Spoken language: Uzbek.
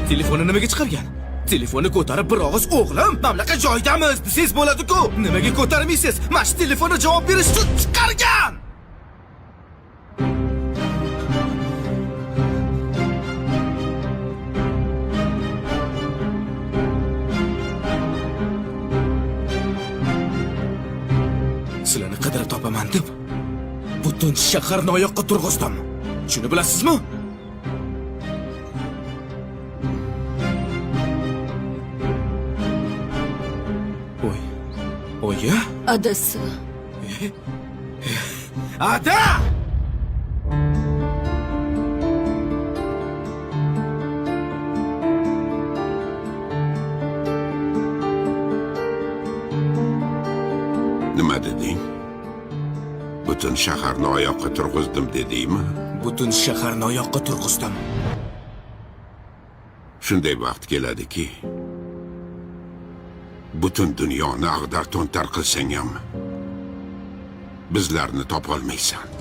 Telefonni nimaga chiqargan? Telefonni ko'tarib bir og'iz "O'g'lim, mamlakat joyidamiz" desangiz bo'ladi-ku. Nimaga ko'tarmaysiz? Mana shu telefonni javob berish uchun chiqargan. Sizlarni qidirib topaman deb butun shaharni oyoqqa turg'izdim. Shuni bilasizmi? Oy. Oyi? Adasi. Ada! Nima deding? Butun shaharni oyoqqa turg'izdim dedingmi? Butun shaharni oyoqqa turg'izdim. Shunday vaqt keladiki, butun dunyoni ag'dar to'ntar qilsang ham bizlarni topolmaysan.